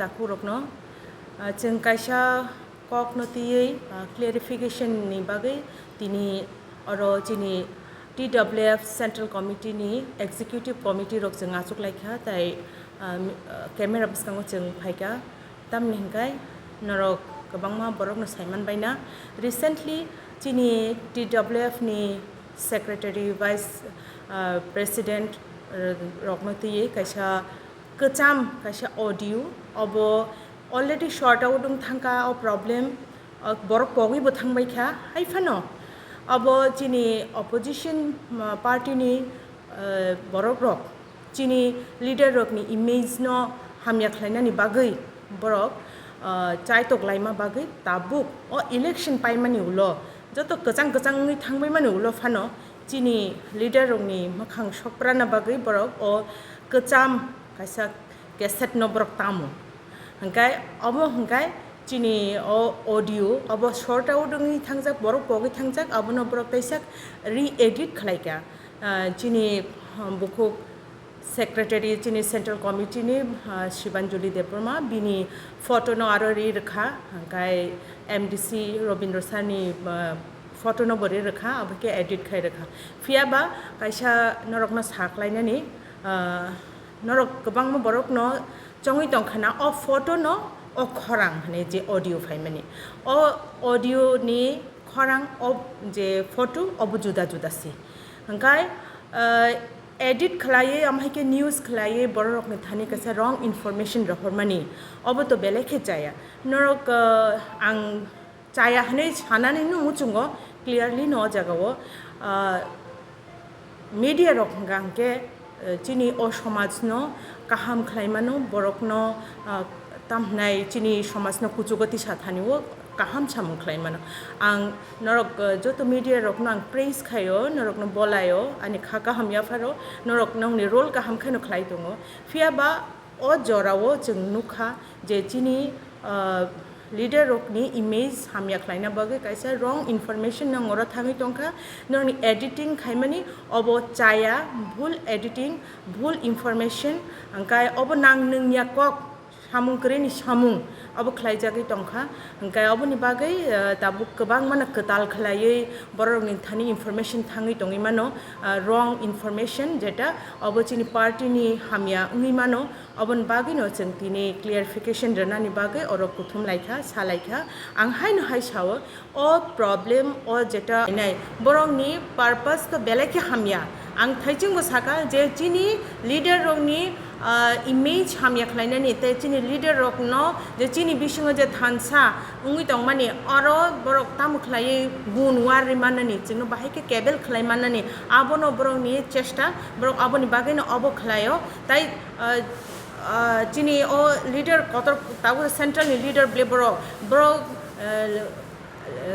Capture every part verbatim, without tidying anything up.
Takhurokno, ah, chwng kaisa kokno twiwi, ah, clarification ni bagwi tini oro chini T W F Central Committee ni Executive Committee rok chwng achuk lai kha, tai, ah, mi-, ah, camera bwskango chwng phai kha. Tamni hwnkhe norok kwbangma borokno saiman baina. Recently chini T W F ni Secretary, Vice, ah, President, ah, rokno twiwi kaisa kwcham kaisa audio, obo already sort out wng thangkha o problem, o borok pogwi bo thangbai kha. Hai phano obo chini opposition, ah, party ni, ah, borok rok chini leader rokni image no hamya khlainani bagwi borok, ah, chaitok laima bagwi tabuk o election paimani ulo joto kwchang kwchang wngwi thangbaimani ulo phano chini leader rokni mwkhang sokprana bagwi borok o kwcham kaisa cassette no borok tamo. Hwnkhe obo hwnkhe chini o audio obo sort out wngwi thangjak, borok pogwi thangjak, abono borok teisa re-edit khlai kha. Ah, chini, ah, bukhuk secretary, chini central committee ni, ah, Shibanjali Debbarma, bini photo no aro ri rwkha, hwnkhe M D C Robindra sir ni, ah, photo no bo ri rwkha, abo khe edit khai rwkha. Phiya ba kaisa norokno sa khlainani, ah, norok kwbangma borokno chongwi tongkha na o photo no o khorang hwnwi je audio phaimani. O audio ni khorang o je photo obo juda juda se. Hwnkhe, ah, edit khlaiwi, omo hai khe news khlaiwi borok rokni thani kaisa wrong information rohormani, obo to belai khe chaya. Norok, ah, ang chaya hwnwi sanani no muchungo clearly no o jaga o, ah, media rok hwnkha hwnkhe, ah, chini o somaj no kaham khlai mano, borok no, ah, tam hwnai chini somaj no kuchugo tisa thani o kaham samung khlai mano. Ang norok, ah, joto media rok no ang praise khaio, norok no bolaio, ani kha kaham yapharo, norok nongni role kaham khe no khlai tongo. Phiya ba o jora o chwng nukha je chini, ah, leader rokni image hamya khlaina bagwi kaisa wrong information nang oro thangwi tongkha, norokni editing khaimani obo chaya, bhul editing, bhul information, hwnkhe obo nang nungya kok, samung kwrwini samung obo khlaijagwi tongkha. Hwnkhe oboni bagwi, ah, tabuk kwbangmano kwtal khlaiwi bororokni thani information thangwi tongwi mano, ah, wrong information, jeta obo chini party ni hamya wngwi mano. Oboni bagwino chwng tini clarification rwnani bagwi oro kuthum laikha, sa laikha. Ang haino hai sao, o problem o jeta nai borokni purpose to belai khe hamya. Ang thaichingbo saka je chini leader rokni, ah, image hamya khlainani tei chini leader rokno je chini bisingo je thansa wngwi tongmani oro borok tamo khlaiwi gun war ri mannani, chwngno bahai khe kebel khlai mannani, abono borokni chesta, borok aboni bagwino obo khlaio. Tai, ah, ah, chini o leader kotor tabuk central ni leader ble borok, borok, ah,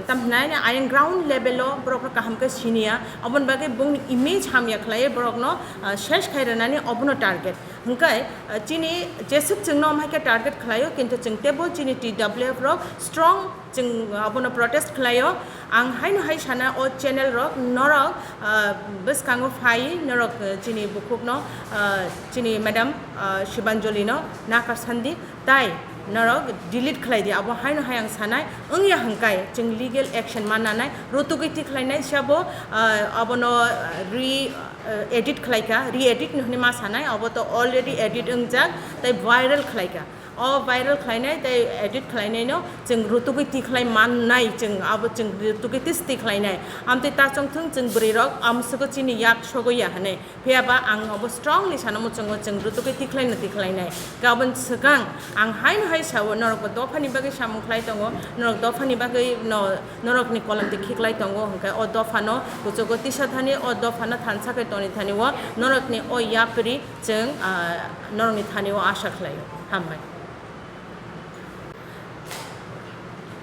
tam hinai ayang ground level o borok no kaham khe siniya, oboni bagwi bongni image hamya khlaiwi borok no, ah, ses khai rwnani obono target. Hwnkhe, ah, chini jeswk chwngno omo hai khe target khlaio, kintu chwng teibo chini T W F rok strong chwng abono protest khlaio. Ang haino hai sana o channel rok norok, ah, bwskango phai norok, ah, chini bukhuk no, ah, chini madam, ah, Shibanjali no nakar sandi. Tai norok delete khlai di, abo haino hai ang sanai wngya hwnkhe chwng legal action mannanai, rutugwi tikhlainai sabo, ah, abono, ah, re, ah, edit khlaikha, re-edit ni hwnwi ma sanai, abo to already edit wngjak, tai viral khlaikha. O viral khlainai tai edit khlainaino chwng rutugwi tikhlai mannai, chwng abo chwng rutugwi tis tikhlainai. Amtwi ta chongthwng chwng bwrwirok amswgo chini yak sogoya hwnwi. Phiya ba ang obo strongly sana muchungo chwng rutugwi tikhlaino tikhlainai. Gabon swkang ang haino hai sao, norokbo dophani bagwi samung khlai tongo, norok dophani bagwi no, norokni kolomti khiklai tongo, hwnkhe o dophano kuchugo tisa thani, o dophano thansa khe toni thani o norokni o yapri chwng, ah, norokni thani o asha khlaio. Hambai.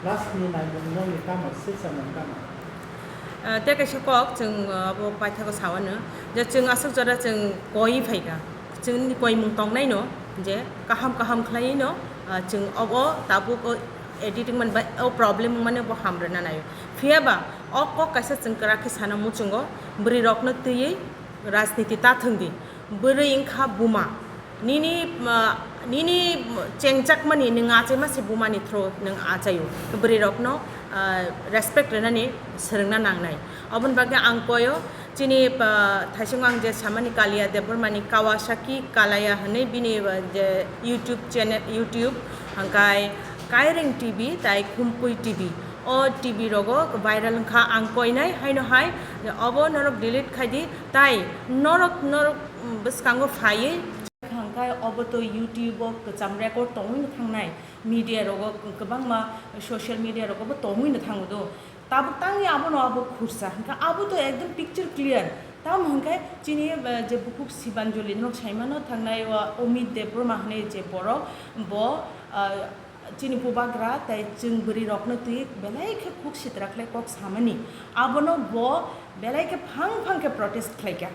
Last ni naimung nokni tamo, six M M tamo? Ah, tei kaisa kok chwng, ah, abo paithago sawano je chwng aswk jora chwng koi phaikha, chwngni koimung tongnaino je kaham kaham khlaiwino, ah, chwng obo tabuk o editing man bai o problem wngmani bo hamrwna naio. Phiya ba o kok kaisa chwng kwrak khe sana muchungo, bwrwi rokno twiwi rajniti ta thwng di, bwrwi wngkha buma. Nini, ah, Nini chengchakmani nwng achaima se bumani through nwng achaio. Bwrwirokno, ah, respect rwnani swrwngna nangnai. Oboni bagwi ang koyo chini, ah, thaisingo ang je samani Kalia Debbarmani Kawasaki Kalaya hwnwi bini, ah, je YouTube channel, YouTube hwnkhe Kaireng T V tai Khumpui T V. O T V rogo viral wngkha ang koinai haino hai obo norok delete khaidi tai norok, norok bwskango phaiwi Hwnkhe obo to YouTube o kwcham record tongwi no thangnai, media rogo kwbangma social media rogo bo tongwi no thango do. Tabuk tangwi abono abo khursa, hwnkhe abo to ekdom picture clear. Tamo hwnkhe chini, eh, je bukhuk Sibanjali no saimano thangnai o Amit Debbarma hwnwi je borok bo, ah, chini bubagra tai chwng bwrwi rokno twi belai khe khuk sitra khlai kok samani. Abono bo belai khe phang phang khe protest khlaikha.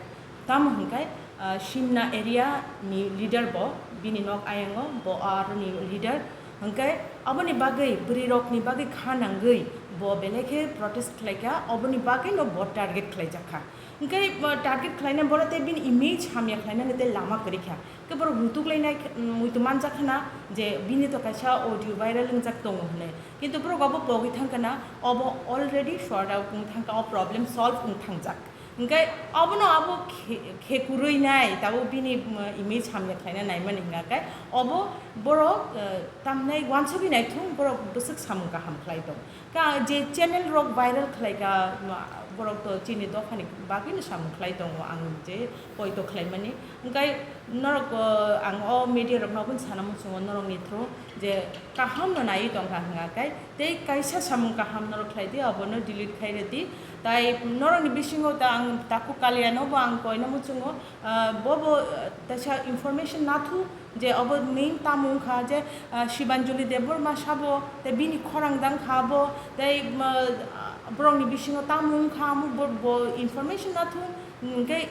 Tamo hwnkhe, ah, Simna area ni leader bo, bini nok ayango bo aroni leader. Hwnkhe aboni bagwi bwrwi rokni bagwi kha nangwi bo belai khe protest khlaikha, oboni bagwi no bo target khlaijakha. Hwnkhe, ah, target khlaina boro tei bini image hamya khlainani tei lama kwrwikha. Hwnkhe borok rutuk lainai, mm, muitu manjak khna je bini to kaisa audio viral wngjak tongo hwnwi. Kintu borok abo pogwi thangkha na, obo already sort out wng thangkha, o problem solve wng thangjak. Hwnkhe obono abo khe-, khekurwi nai, tabuk bini, mm, image hamya khlaina naimani hwnkha khe obo borok, eh, tamnai uansugwi naithung, borok bwswk samung kaham khlai tong. Ka je channel rok viral khlai ka, ma, borok to chini dophani bagwi no samung khlai tongo, ang je poito khlaimani. Hwnkhe norok, eh, ang o media rokno aboni sana muchungo norokni through je kaham no naiwi tongkha hwnkha khe, tei kaisa samung kaham norok khlai di, abono delete khai rw di. Tai norokni bisingo ta ang takhuk Kaliano bo ang koina muchungo, ah, bo bo, ah, taisa information nathu je obo main tamo wngkha je, ah, Sibanjali Debbarma sabo tei bini khorang dang kha bo tei, ah, borokni bisingo tamo wngkha amo bo, bo information nathu hwnkhe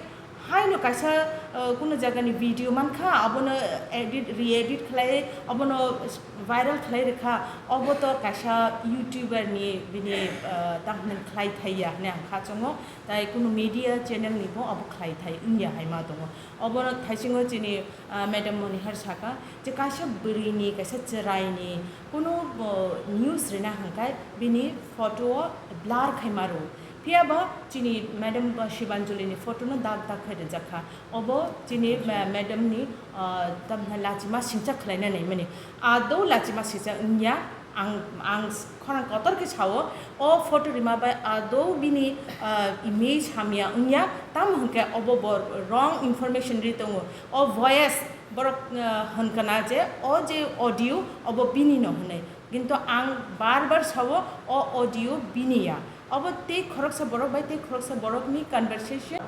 Haino kaisa, uh, kuno jagani video mankha, abono edit, re-edit khlai, abono viral khlai rwkha, obo to kaisa YouTuber ni bini, uh, tamo hwnwi khlai thai ya hwnwi ang kha chongo, tai kuno media channel ni bo obo khlai thai wngya hai ma tongo. Obono thaisingo chini, uh, Madam Monihar saka je kaisa bwrwi ni, kaisa chwrai ni kuno, uh, news rwna hwnkhe bini photo o blur khai ma rwo. Phiya ba chini madam ba Shibanjali ni photo no dak dak khai rijak kha. Obo chini ma-, madam ni, ah, tamni lachima singcha khlaina naimani. Adou lachima singcha wngya, ang, ang khorang kotor khe sao, o photo rima bai adou bini, ah, image hamya wngya, tamo hwnkhe obo bo wrong information ri tongo. O voice borok, ah, hwnkha na je o je audio obo bini no hwnwi. Kintu ang bar bar sao, o audio bini ya. Obo tei khoroksa borok bai tei khoroksa borokni conversation.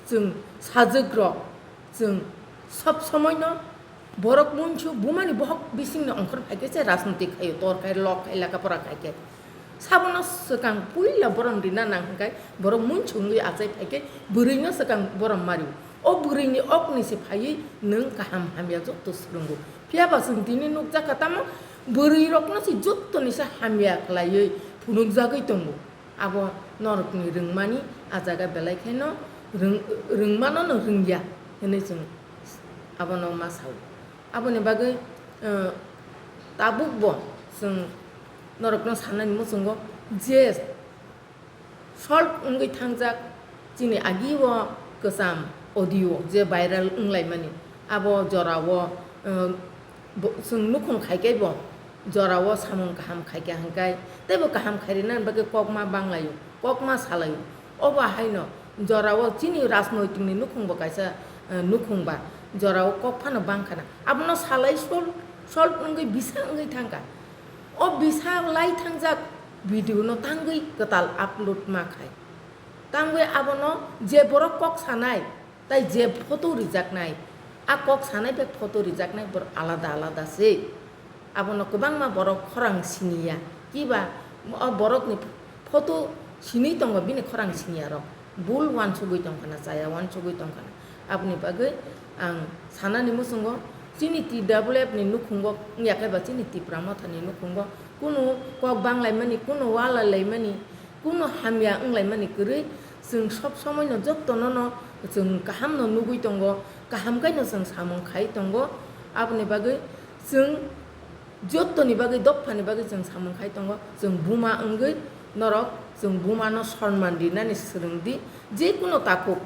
Chwng sajwk rok, chwng sob somoi no borok muichu bumani bohok bising ni ongkhor phai khe se rajniti khaio, tor khai, lok khai, leka pora khai khe. Sabono swkang puila borom rina nang hwnkhe borok muichu wngwi achai phai khe bwrwi no swkang borom mario. O bwrwi ni ok ni se phaiwi nwng kaham hamya jotto swrwngo. Phiya ba chwng tini nukjakha tamo bwrwi rokno se jotto ni se hamya khlaiwi phunukjagwi tongo. Abo norokni rwngmani, a jaga belai kheno rwng-, rwngmano no rwngya hwnwi chwng abono ma sao. Aboni bagwi, eh, tabukbo chwng norokno sanani muchungo je solve wngwi thangjak chini agi o kwcham audio je viral wnglaimani, abo jorao, eh, bo-, chwng nukhung khai khe bo jorao samung kaham khai kha hwnkhe teibo kaham khai rwna bagwi kokma banglaio, kokma salaio. Obo haino jorao chini rajnoitikni nukhung bo kaisa, eh, nukhung ba jorao kok phano bang khana. Abono salai sol, sol wngwi bisa wngwi thang kha. O bisa lai thangjak video no tangwi kwtal upload ma khai. Tangwi abono je borok kok sanai, Tai je photo rijaknai, a kok sanai bai photo rijaknai borok alada alada se. Abono kwbangma borok khorang siniya. Kiba o borokni photo sinwi tongo bini khorang siniyarok. Bul uansugwi tongkha na, chaya uansugwi tongkha na. Aboni bagwi ang sanani muchungo chini T W F ni nukhungo wngya khe ba chini Tipra Mothani nukhungo kunu kok banglaimani, kunu walalaimani, kunu hamya wnglaimani kwrwi. Chwng sob somoino jottono no chwng kaham no nugwi tongo, kaham khe no chwng samung khai tongo. Aboni bagwi Chwng jottoni bagwi, dophani bagwi chwng samung khai tongo. Chwng buma wngwi norok chwng bumano sonman rinani swrwng di. Je kuno takhuk,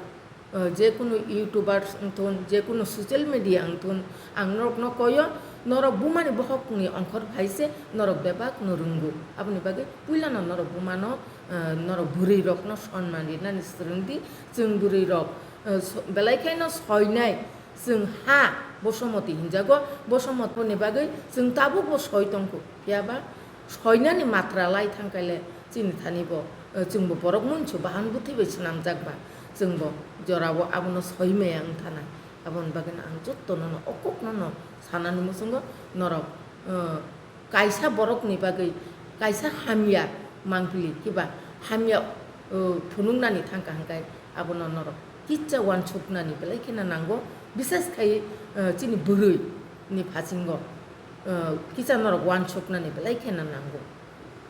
eh, je kuno YouTubers wngthun, je kuno social media wngthun, ang norokno koyo, norok bumani bokhokni ongkhor phai se norok bebakno rwngo. Aboni bagwi puilano norok bumano, eh, norok bwrwirokno sonman rinani swrwng di. Chwng bwrwirok, eh, so-, belai kheno soinai. Chwng ha Bosomoti hinjago, Bosomotini bagwi chwng tabukbo soi tongkhu, phiyaba soinani matra lai thangkhaile chini thani bo, eh, chwngbo borok munsu bahan bwthwi bai swnamjak ba, chwngbo jorao abono soi maya wng thanai. Aboni bagwino ang jottono no, o kokno no sanani muchungo norok, eh, kaisa borokni bagwi kaisa hamya mangpili kiba hamya, uh, phunuknani thangkha hwnkhe abono norok kisa uansuknani belai kheno nango, bises khai, uh, chini bwrwi ni phasingo, uh, kisa norok uansuknani belai kheno nango.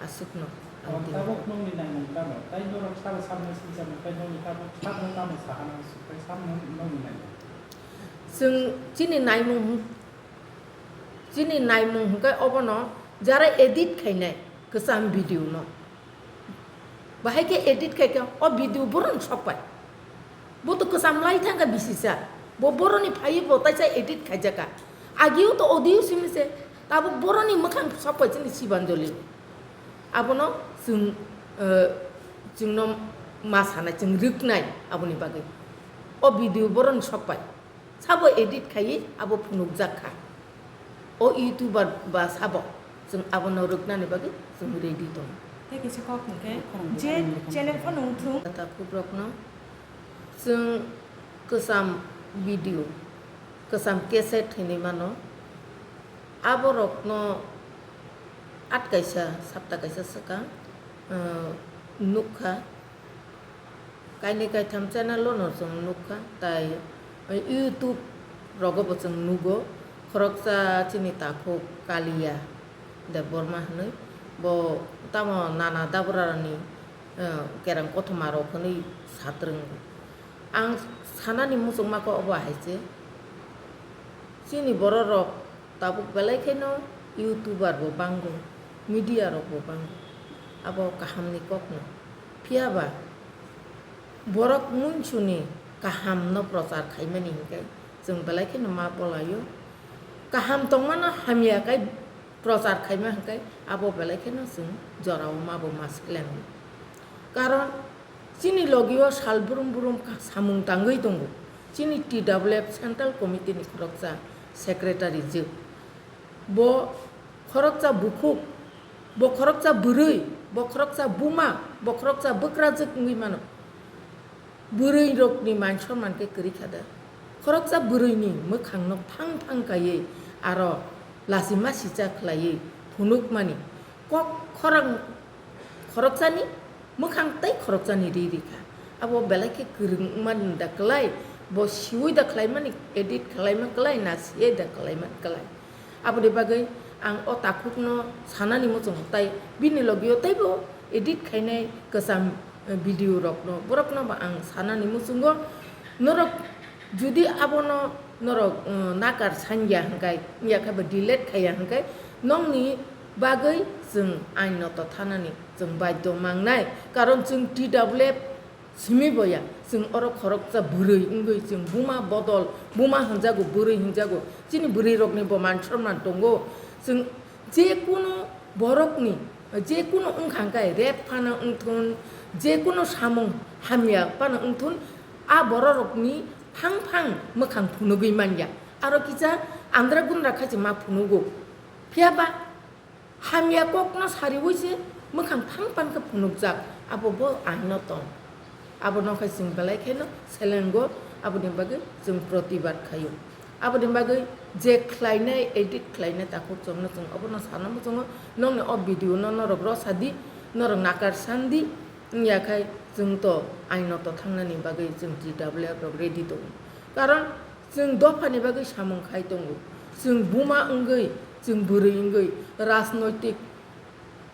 Aswkno ang tini. Tabuk nokni naimung tamo? Tai norok sabo sabno sinchamo, tai nokni tabuk sabno tamo sahana swk, tai sabno nokni naimung? Chwng chini naimung Chini naimung hwnkhe obono jara edit khainai kwcham video no. Bahai khe edit khaikhe o video boroni sokpai. Bo to kwcham lai thangkha bisisa. Bo boroni phaiwi bo taisa edit khaijaka. Agio to audio simi se tabuk boroni mwkhang sokpai chini Sibanjoli. Abono chwng, eh, chwngno ma sanai, chwng rwknai aboni bagwi. O video boroni sokpai. Sabo edit khaiwi abo phunukjak kha. O YouTuber ba sabo, chwng abono rwknani bagwi chwng ready tongo. Tei kisa kok hwnkhe, je channel phano wngthung. Takhuk rokno chwng kwcham video, kwcham cassette hinwi mano. Aborokno at kaisa, sapta kaisa swkang, uh, nukha. Kainwi kaitham channel-o no chwng nukha, tai YouTube rogo bo chwng nugo, khoroksa chini takhuk Kaliya Debbarma hwnwi, bo tamo nana dabrarani, eh, kereng kothoma rok hwnwi satrwngo. Ang sanani muchungma khe obo hai se, chini borok rok tabuk belai kheno YouTuber bo bango, media rok bo bango, abo kahamni kokno. Phiya ba borok munsuni kahamno prochar khaimani hinkhe chwng belai kheno ma bolaio. Kaham tongmano hamya khe prochar khaima hinkhe abo belai kheno chwng jorao ma bo ma silengo. Karon chini logio sal brum brum ka-, samung tangwi tongo. Chini T W F Central Committee ni khoroksa secretary jwk. Bo khoroksa bukhuk, bo khoroksa bwrwi, bo khoroksa buma, bo khoroksa bwkrajwk wngwi mano. Bwrwi rokni man sonman khe kwrwi kha da. Khoroksa bwrwini mwkhangno phang phang kaiwi aro lachima sicha khlaiwi phunukmani kok khorang khoroksani mwkhang tei khoroksani ri ri kha. Abo belai khe kwrwng wngmani da kwlai, bo siwi da khlaimani, edit khlaima kwlai, na siwi da khlaima kwlai. Aboni bagwi ang o takhukno sanani muchungo, tai bini logio teibo edit khainai kwcham, eh, video rokno, borokno bo ang sanani muchungo. Norok judi abono norok, eh, nakar sanya hwnkhe, wngya khe bo delete khaiya hwnkhe, nokni bagwi chwng ainoto thanani chwng baidhyo mangnai, karon chwng T W F simi boya, chwng oro khoroksa bwrwi wngwi chwng buma bodol, buma hwnjago, bwrwi hwnjago, chini bwrwi rokni bo man sonman tongo. Chwng je kunu borokni, je kunu wngkha hwnkhe rape phano wngthun, je kunu samung hamya phano wngthun, a borok rokni phang phang mwkhang phunugwi manya. Aro kisa andra gundra khachi ma phunugo. Phiya ba hamya kokno sariwi se mwkhang phang phang khe phunukjak, abo bo aino tong. Abono khe chwng belai kheno selengo, aboni bagwi chwng protibad khaio. Aboni bagwi je khlainai, edit khlainai takhuk chwngno chwng obono sana muchungo, nokni o video no norok rosa di, norok nakar san di, wngya khai chwng to aino to thangnani bagwi chwng T W F rok ready tongo. Karon chwng dophani bagwi samung khai tongo. Chwng buma wngwi, chwng bwrwi wngwi, rajnoitik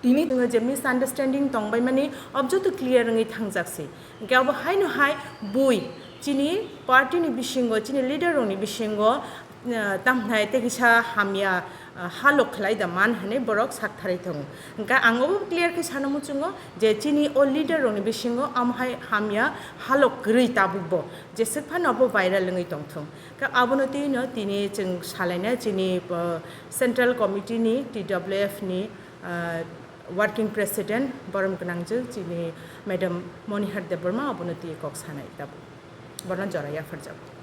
tini chwngno je misunderstanding tongbaimani, ob joto clear wngwi thangjak se. Hwnkhe abo haino hai bui chini party ni bisingo, chini leader rokni bisingo ah, tamhnai tei kisa hamya, ah, halok khlai da man hwnwi borok saktharwi tongo. Hwnkhe ang obo clear khe sana muchungo je chini o leader rokni bisingo amohai hamya halok kwrwi tabukbo jeswk phano abo viral wngwi tongthung. Khe abono twino tini chwng salaina chini, ah, Central Committee ni, T W F ni, ah, Working President borom gwnangjwk chini Madam Monihar Debbarma abono twi kok sanai tabuk. Bono jora yapharjago.